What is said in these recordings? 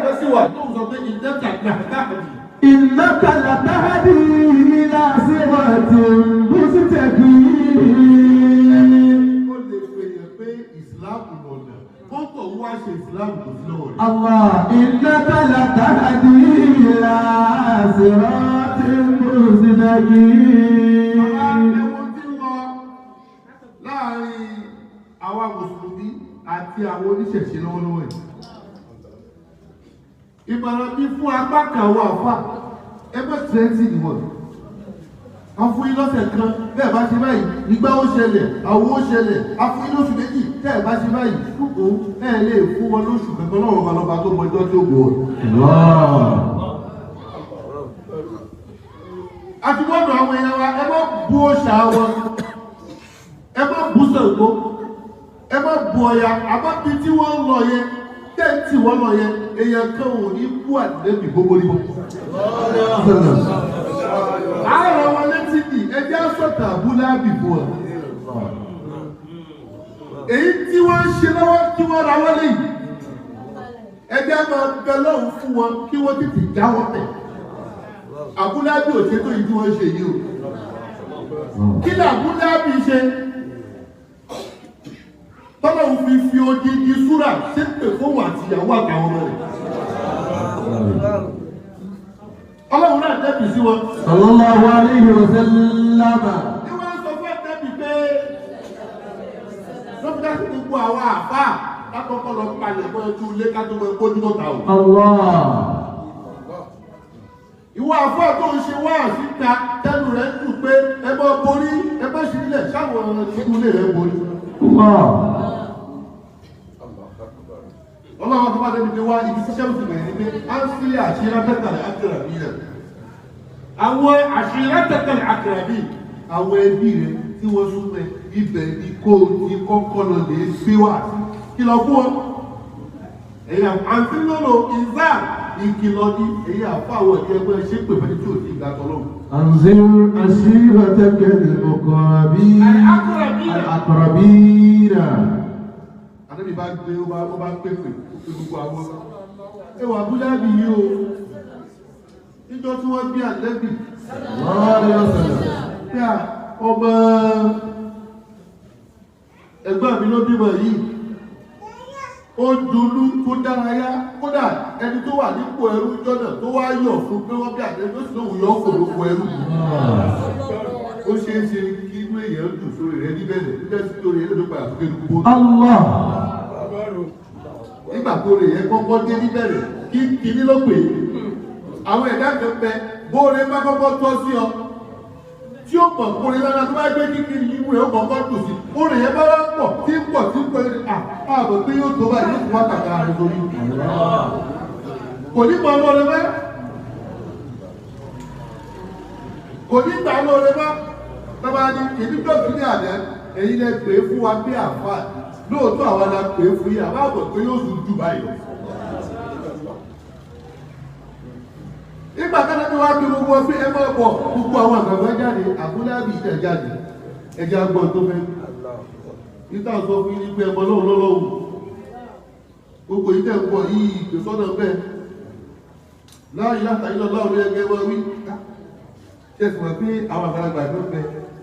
kan sì wà tó ń sọ pé ìjẹ́ta gbàgbà. إنك لتهدي إلى صراط مستقيم. Ó lè pè yàn pé ìsìláàmù lọ̀nà kókò wá ṣe ìsìláàmù kò sí lọ́wọ́ rẹ̀. الله إنك لتهدي إلى صراط مستقيم. Ẹ̀wọ̀n tí ń lọ láàrin àwa mùsùlùmí àti àwọn oníṣẹ̀ṣe lọ́wọ́lọ́wọ́ yìí. Ìmọ̀ràn mi fún apá kan àwọn àfà, ẹgbẹ́ tìrẹ́ǹtì nìwọ̀n. A fún yín lọ́sẹ̀ kan, bẹ́ẹ̀ bá ṣe báyìí, ìgbà ó ṣẹlẹ̀, àwo ó ṣẹlẹ̀, a fún yín lóṣù 2, tẹ́ ẹ̀ bá ṣe báyìí, kúkú ẹ̀ lè fún wọn lóṣù kankan lọ́wọ́ ọba lọ́ba tó mọjọ́ tí ó gbọ́. الله. Àti gbọ́dọ̀ àwọn èèyàn wa, ẹ má bu òòṣà wọn, ẹ má bu Ṣàngó, ẹ má bu Ọya, àbábi tí wọ́n ń lọ yẹn, tẹ́ǹtì wọ́n lọ yẹn, èèyàn kan ò ní bú àdébì gbogbo níbo. Àárọ̀ wọn létí nì, ẹjẹ́ sọ̀tà abúláàbì fún ọ. Èyí tí wọ́n ń ṣe lọ́wọ́ kí wọ́n ra wọlé yìí, ẹjẹ́ máa bẹ lọ́hùn fún wọn kí wọ́n tètè jáwọ́ bẹ̀. Abúláàbì ò ṣe tó yìí tí wọ́n ṣe yìí o. Kí ni abúláàbì ṣe? Tọ́lọ́hun fi fi odidi súrà ṣépè fóun àti ìyàwó àtàwọn ọmọ rẹ̀. Ọlọ́run náà dẹ́bi sí wọn. صلى الله عليه وسلم. Ní wọ́n sọ fún ẹ̀dẹ́bi pé lọ́pítà sí gbogbo àwọn àfáà lákọ́kọ́ lọ palẹ̀ mọ́ ẹjú ilé ká tó mọ ẹgbójú tó ta o. الله. Ìwọ àfáà tó ń ṣe wá síta tẹnu rẹ̀ ń dùn pé ẹ bọ́ borí, ẹ bọ́ sí ilẹ̀ sáwọn ọ̀rọ̀ tínú ilé rẹ̀ borí. الله. Ọlọ́run tó bá débi pé wá ibi tí sẹ́wọ̀n ti bẹ̀rẹ̀ ni pé á ń sílẹ̀ àṣírátẹ́tàlẹ̀ àkàràbí rẹ̀. Àwọn àṣírátẹ́tàlẹ̀ àkàràbí, àwọn ẹbí rẹ̀ tí wọ́n súnmọ́ ibẹ̀ ni kó o ti kọ́kọ́ lọ lè gbé wá kí lọ fún ọ. Èyí àǹtí lọ́nà ìzá ìkìlọ̀ ni èyí àfọ àwọn ẹ̀jẹ̀ ẹgbẹ́ ṣé pè fẹ́ni tí ò sí ìgbà tọ́lọ́run. أنذر عشيرتك المقربين. الأقربين. الأقربين. Ànábì bá gbé ó bá pèpè ó pe gbogbo àwọn. Ẹwà Abúlábì yìí o. Níjọ́ tí wọ́n bí Ànábì. الله عليه وسلم. Bí a ọmọ ẹ̀gbọ́n mi ló bímọ yìí. Ó dunú tó dárayá kódà ẹni tó wà nípò ẹrú jọ́nà tó wá yọ̀ fún pé wọ́n bí Ànábì ó sì lóun yọ kò lóko ẹrú. Ó ṣeé ṣe kí inú èèyàn dùn sórí rẹ níbẹ̀rẹ̀ níbẹ̀ sí torí ẹ̀ ló padà sókè lóko. الله. Nígbà tó rè yẹn kọ́kọ́ dé níbẹ̀rẹ̀ kí kíní ló pè é. Àwọn ẹ̀dá kan bẹ bóore bá kọ́kọ́ tọ́ sí ọ tí ó pọ̀ kóre lára tó bá gbé kíkiri imú rẹ̀ ó kọ́kọ́ dùn sí bóore yẹn bá wá pọ̀ tí ń pọ̀ tí ń pọ̀ ní àbọ̀ pé yóò tó báyìí yóò tún wá kàkà rẹ̀ sórí. Kò ní mọ lóore mọ́, kò ní gbà lóore mọ́. Bàbá ní kìíní dọ̀tí ní àná èyí lẹ pè é fún wa bí àfa lóòótọ́ àwa la pè é fún yìí àbá àbọ̀ pé yóò tún jù báyìí lọ. Nígbà tí wọ́n wá bí gbogbo ọtí ẹ máa bọ̀ gbogbo àwọn àgbàgbà jáde àbúlábì ìjà jáde ẹjẹ́ agbọ́n tó fẹ́. Nígbà sọ fún yín pé ẹmọ lọ́wọ́ lọ́wọ́ gbogbo ìtẹ̀ ń bọ̀ yìí ìgbésọ́nà bẹ́ẹ̀ láàyè látàrí lọ́wọ́ ní ẹgbẹ́ wọn wí. Ṣé ẹ sì mọ̀ pé àwọn àgbàlagbà tó ń bẹ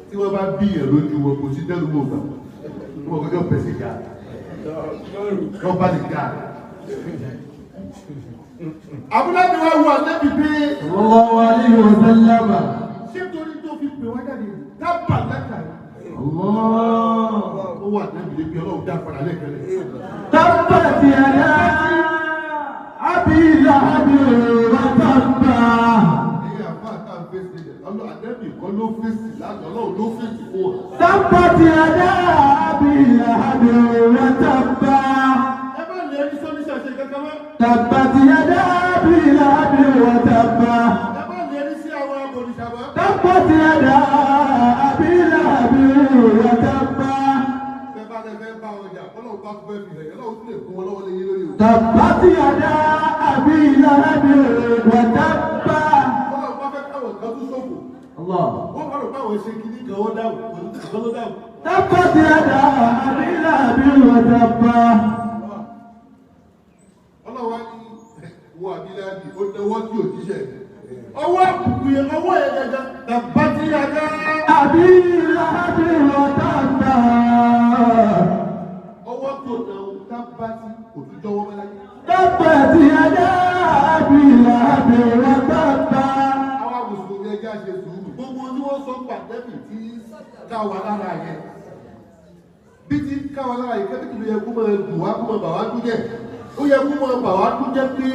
tí wọ́n bá bí yẹn lójú wọn kò sí dẹ́rù mọ́ gbà wọ́n kọjọ́ pẹ̀sẹ̀ gà wọ́n bá lè gà. Àbúlábì wa wo ànábì pé صلى الله عليه وسلم. ṣé torí tó fi pè wá jáde dábàá lẹ́tà yìí. الله. Ó wà ànábì lé bí ọlọ́run dá padà lẹ́ẹ̀kẹ́lẹ́. تبت يدا أبي لهب وتب. Ẹ̀yin àfa àtà ń fèsì rẹ̀ ọlọ́ ànábì kọ́ ló fèsì lánàá ọlọ́run ló fèsì fún wa. تبت يدا أبي لهب وتب. Ẹ má lè rí sọ́níṣà ṣe kankan mọ́. تبت يدا أبي لهب وتب. Ẹ má lè rí sí àwọn abòrìṣà mọ́. تبت يدا أبي لهب وتب. Bẹ́ẹ̀ bá lẹ fẹ́ bá wọn jà ọlọ́run bá fẹ́ fi hàn yẹn ọlọ́run tún lè kún wọn lọ́wọ́ lé yín lórí o. تبت يدا أبي لهب وتب. Ọlọ́run bá fẹ́ káwọn kan tún ṣòfò. الله. Wọ́n bá rò páwọn ṣe kíní kan ó dáhùn kan ló dáhùn. تبت يدا أبي لهب وتب. Ọlọ́run wá ní ó náwó tí òjíṣẹ́ ọwọ́ àbùkù yẹn ọwọ́ yẹn gẹ́gẹ́ tàbá tí yàgá. أبي لهب وتب Ọwọ́ tó náwó tàbá tí òtútọ́wọ́ mẹ́láyé. تبت يدا أبي لهب وتب. Àwa mùsùlùmí ẹjẹ́ àṣẹ sùúrù gbogbo tí wọ́n sọ pàtẹ́bì tí ká wa lára yẹn bí ti ká wa lára yẹn kẹ́bí kìlọ̀ yẹ kó máa dùn wá kó máa bà wá dún jẹ́ ó yẹ kó máa bà wá dún jẹ́ pé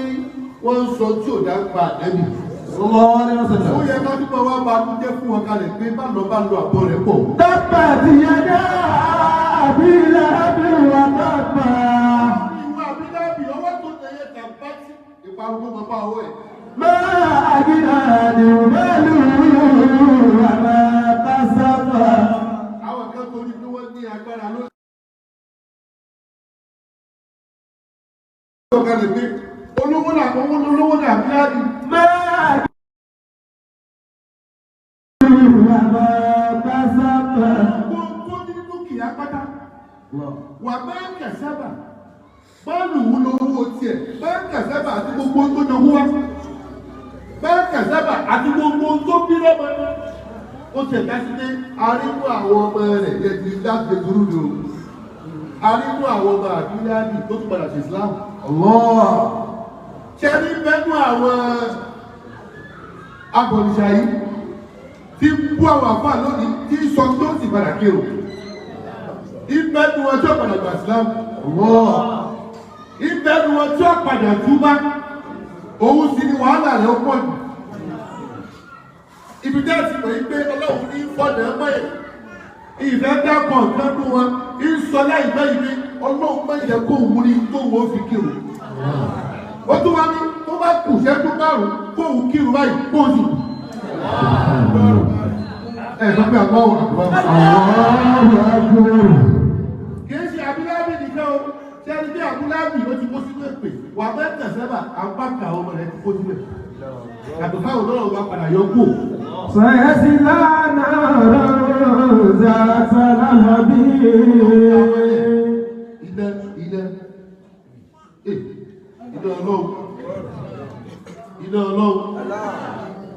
wọ́n ń sọ tí ò dá ń pa àtẹ́bì Sallallahu alaihi ó wasallam. yẹ ká túbọ̀ wá bà dún jẹ́ fún wọn kalẹ̀ pé má lọ bá lọ àbọ̀ rẹ̀ pọ̀. تبت يدا أبي لهب وتب. Ìwà àbíláàbì ọwọ́ tó tẹ̀yẹ tàbátì ìparun kó máa bá ọwọ́ ẹ̀. ما أغنى عنه ماله وما كسب. Àwọn kan torí pé wọ́n ní agbára lórí. Ọ̀gá lè pé olówó náà owó olówó náà àbíláàbì. ما أغنى وما كسب. Gbogbo ní dúkìá pátá. Wà báńkà sábà. Báàlù wú lówó tiẹ̀. Báńkà sábà àti gbogbo tó jogún wá. Báńkà sábà àti gbogbo tó bí lọ́mọ. Ó tiẹ̀ dá sí pé arínú àwọn ọmọ rẹ̀ yẹ ti láti dúró ni o. Arínú àwọn ọmọ àbíláàbì tó tún padà sí Islam. الله. Ṣé ní bẹ́nu àwọn abọ̀nìṣà yìí tí ń bú àwọn àfáà lónìí tí ń sọ tó sì padà kí o. Ìbẹ́nu wọn tí ó padà gbà Islam. الله. Ìbẹ́nu wọn tí ó padà túbá. Òun sì ni wàhálà rẹ̀ ó pọ̀ jù. Ibi dẹ́ ti mọ̀ yí pé Ọlọ́run ní fọ́nà ẹ̀mọ́ ẹ̀. Ìfẹ́ dápọ̀ nínú wọn, ń sọ láìpẹ́ yìí pé Ọlọ́run má yẹ kó òun rí tóun ó fi kírun. Ó tún wá ní tó bá kù ṣẹ́jú márùn-ún kóun kírun báyìí kóun sì kù. Ẹ sọ pé àgbà wà àgbà wà. الله أكبر. Kìí ṣe Abúlábì nìkan o, ṣé ẹni bí Abúlábì ó ti kó sínú èpè, wà mẹ́tẹ̀ sẹ́bà apá kan àwọn ọmọ rẹ̀ ti kó sínú ẹ̀. Yàtọ̀ fáwọn ọlọ́run wa padà yọ kú. سيصلى نارا ذات لهب. Iná iná iná ọlọ́run iná ọlọ́run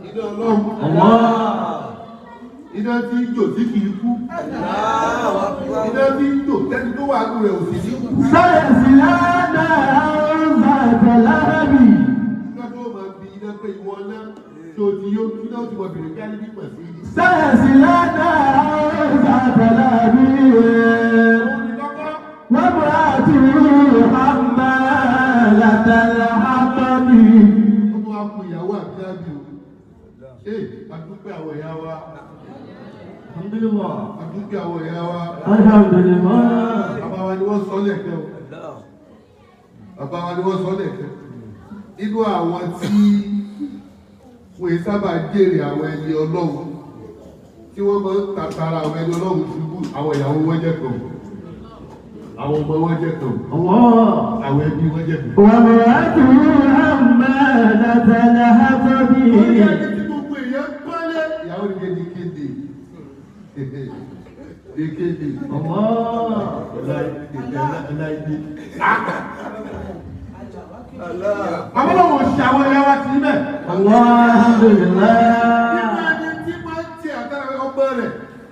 iná ọlọ́run الله. iná tí ń jò tí kìí kú iná tí ń jò tẹ́ni tó wà nù rẹ̀ ò sì ní kú. سيصلى نارا ذات لهب. Iná tó máa bi iná pé ìwọ náà tó ti yó kí náà ti wọ bèrè kí á ní bí pẹ̀ sí i. سيصلى نارا ذات لهب. Òun ni kọ́kọ́ وامرأته حمالة الحطب. ó tún wá ku ìyàwó àbílábì o. Ee, adúpẹ́ àwọn ìyá wa, الحمد لله. adúpẹ́ àwọn ìyá wa. الحمد لله. Bàbá wa ni wọ́n sọ lẹ́ẹ̀kẹ́ o. Bàbá wa ni wọ́n sọ lẹ́ẹ̀kẹ́. Inú àwọn tí wọ́n yìí sábà jèrè àwọn ẹni Ọlọ́run tí wọ́n máa ń tàtàrà àwọn ẹni Ọlọ́run ṣubú àwọn ìyàwó wọn jẹ́ kan. Àwọn ọmọ wọn jẹ́ kan. الله. Àwọn ẹbí wọn jẹ́ kan. وامرأته حمالة الحطب. Orí ẹni tí gbogbo èèyàn ń pọ́nlé. Ìyàwó ni kéde kéde. Kéde. الله. Ọláìdé. Àwọn ọlọ́wọ́ ṣe àwọn ẹ̀yà wa ti bẹ̀. الله الحمد لله. Nínú ẹni tí máa ń tẹ àtàrà ọmọ rẹ̀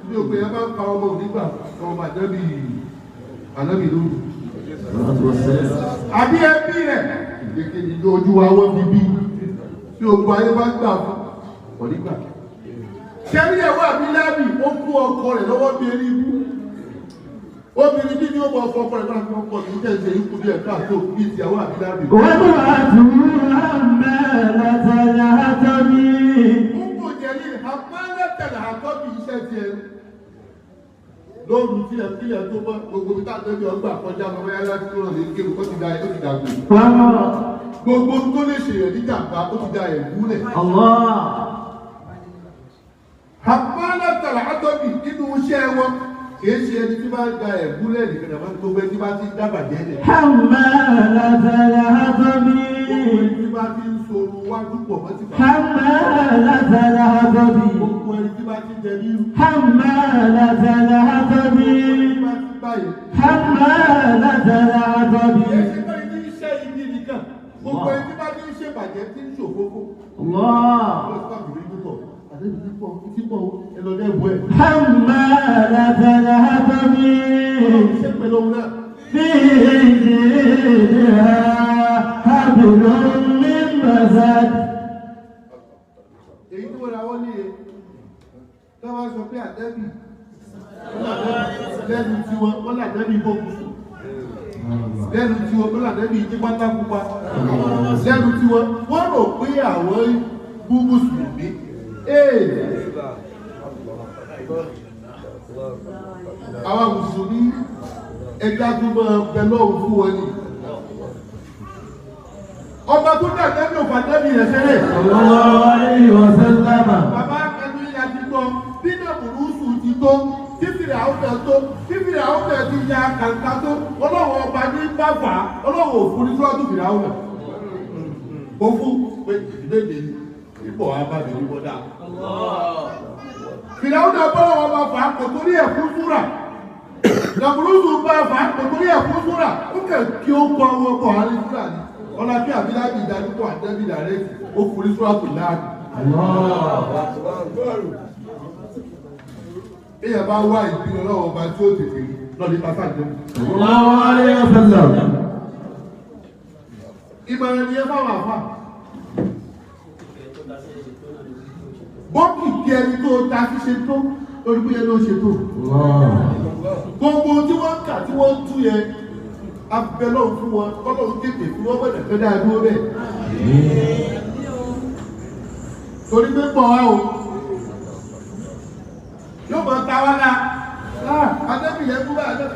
ní òpin ẹ máa ń pa ọmọ ònígbà ọmọ ànábì ànábì lóru. Àbí ẹbí rẹ̀ kékeré ní ojú wa wọ́n fi bí tí ogun ayé bá gbà fún ònígbà. Ṣẹ́rí ẹ̀wọ́ àbí lábì ó kú ọkọ rẹ̀ lọ́wọ́ bí eré ibú. Obìnrin bí ní ó mọ ọkọ ọkọ rẹ̀ máa fi ọkọ mi jẹ́ ìṣe ikú bí ẹ̀ka àti òkú bí ìtìyàwó àbí lábì. وامرأته حمالة الحطب. Gbogbo jẹ̀lí àmọ́lẹ́tẹ̀lẹ̀ àkọ́bí iṣẹ́ ti ẹ. Lóòrù tí ẹ kílẹ̀ tó mọ́ gbogbo bí táàtẹ́bí ọgbà kọjá lọ bóyá láti tó ràn lè kéwù ó ti da ó ti dàgbò. Gbogbo tó lè ṣèyàn níjàmbá ó ti da ẹ̀gúnlẹ̀. الله. Àmọ́lẹ́tẹ̀lẹ̀ àkọ́bí nínú iṣẹ́ wọn kìí ṣe ẹni tí máa ń da ẹ̀gúnlẹ̀ nìkan náà máa ń gbogbo ẹni tí bá ti ń dábàjẹ́ lẹ̀. حمالة الحطب. Gbogbo ẹni tí bá ti ń sọ̀rọ̀ wájú pọ̀ mọ́ ti bàbá. حمالة الحطب. Gbogbo ẹni tí bá ti ń jẹ ní حمالة الحطب. gbogbo ẹni tí bá ti ń báyìí. حمالة الحطب. Kìí ṣe pé ní iṣẹ́ ibi nìkan. Gbogbo ẹni tí bá ti ń ṣèbàjẹ́ tí ń ṣòfò. tí mọ̀ ẹ lọ dẹ́gbọ́ ẹ̀. حمالة الحطب Ṣé pẹ̀lú òun náà? في جيدها حبل من مسد. Èyí tí wọ́n ra wọ́n ní e táwọn sọ pé àdẹ́bì lẹ́nu tí wọ́n làdẹ́bì bókù sùn, lẹ́nu tí wọ́n làdẹ́bì jí pátá pupa, lẹ́nu tí wọ́n rò pé àwọn bú mùsùlùmí. Ee, àwọn mùsùlùmí ẹja tó máa bẹ lọ́wọ́ fún wọn ni. Ọba tó dà dẹ́bì òfà dẹ́bì rẹ̀ sẹ́rẹ̀. Sallallahu alayhi wa sallam. Bàbá ẹnu yíya ti gbọ́ bí náà burúkú ti tó, tí Fìràwọ́nà tó, tí Fìràwọ́nà ti ya kàńtà tó, ọlọ́wọ́ ọba ní bàbá ọlọ́wọ́ òfin ní sọ́ọ́dún Fìràwọ́nà. Ó fún pé ìdílé mi ipò abámi ní bọ́dà. Fìràwọ́nà bọ́lá ọba fà á kò torí ẹ̀ fún súrà. Nàbùrúsù bá fà á kò torí ẹ̀ fún súrà. Ó kẹ̀ kí ó kọ́ ọwọ́ bọ̀ á ní súrà ni. Ọlá kí àbíláàbí ìdádúgbò àdẹ́bí dàrẹ́tì ó fún ní súrà tó láàbì. Èèyàn bá wá ìbínú ọlọ́wọ́ ọba tí ó tètè rí lọ́dí pátá jẹ́. Sallallahu alayhi wa sallam. Ìmọ̀ràn ni ẹ fáwọn àfà. Bọ́ọ̀kì kí ẹni tó ta ṣíṣe tó lórí bóyá ló ṣe tó. Gbogbo tí wọ́n ń kà tí wọ́n ń tú yẹn, abẹ́lọ́hùn fún wọn, kọ́lọ́hùn tètè fún wọn bẹ̀rẹ̀ fẹ́ dáa dúró bẹ́ẹ̀. Torí pé pọ̀ wá o. Yóò máa ta wá láà. Adébì yẹn kú báyìí.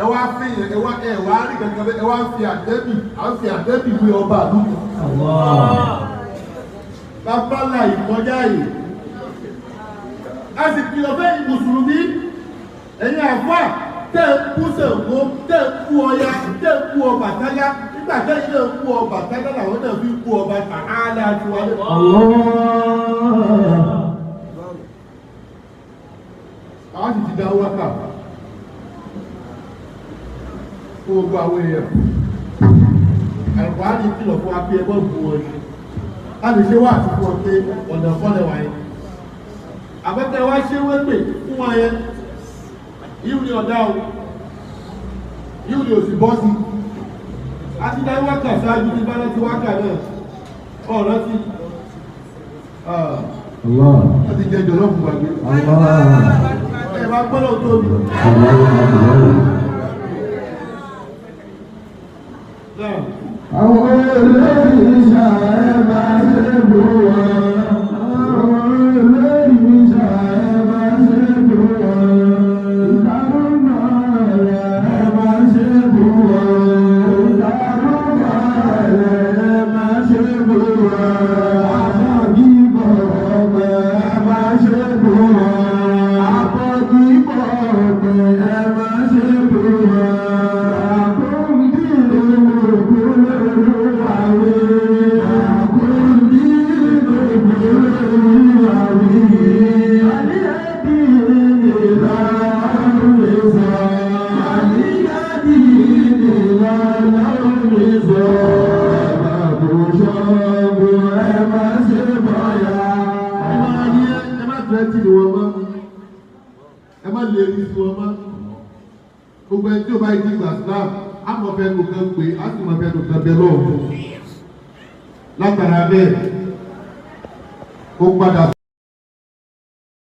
Ẹ wá fi yẹn, ẹ wá ẹ wá rí kankan bẹ́ẹ̀, ẹ wá fi àdébì, à ń fi àdébì wé ọba àdúgbò. Babalá ìkọjá yìí. A sì kìlọ̀ fẹ́ mùsùlùmí, ẹ̀yin àfáà tẹ́ ń kú Ṣàngó, tẹ́ ń kú Ọya, tẹ́ ń kú Ọbàtálá, nígbà tẹ́yìn náà kú Ọbàtálá làwọn náà fi kú ọba Tàhálà tiwa náà. Àwọn sì ti dá wákà fún gbogbo àwọn èèyàn. Àlùkùránì kìlọ̀ fún wa pé ẹ gbọ́dọ̀ bú wọn ni. A lè ṣe wá àti fún wọn pé ọ̀nà kọ́lẹ̀ wáyé. Àbẹ́tẹ̀ wá ṣe wépè fún wọn yẹn. Yíò ní ọ̀dá o. Yíò ní òsì bọ́ sí. A ti dá wákà ṣáájú ní bá rántí wákà náà. Ọ̀rọ̀ ti. Wọ́n ti jẹ jọ̀lọ́fù gbàgbé. Ẹ bá gbọ́dọ̀ tóbi. Náà. Àwọn olóyìnbó ẹ máa ṣe bò wọ́n. Àwọn olóyìnbó ẹ máa ṣe bò wọ́n. Ìdárúmọ̀ rẹ̀ ẹ máa ṣe bò wọ́n. Ìdárúmọ̀ rẹ̀ ẹ máa ṣe bò wọ́n. Àbọ̀dìbọ̀ ọ̀gbẹ̀ ẹ máa ṣe bò wọ́n. Àbọ̀dìbọ̀ ọ̀gbẹ̀ ẹ máa ṣe bò wọ́n. Ẹ máa rí ẹ má tẹ́tì ní wọn mọ́. Ẹ má lè rí sí wọn mọ́. Gbogbo ẹni tí ó bá yí gbà Islam, á mọ̀ fẹ́ nu kan pé á sì mọ̀ fẹ́ nu kan bẹ lọ́wọ́. Látara bẹ́ẹ̀, ó padà.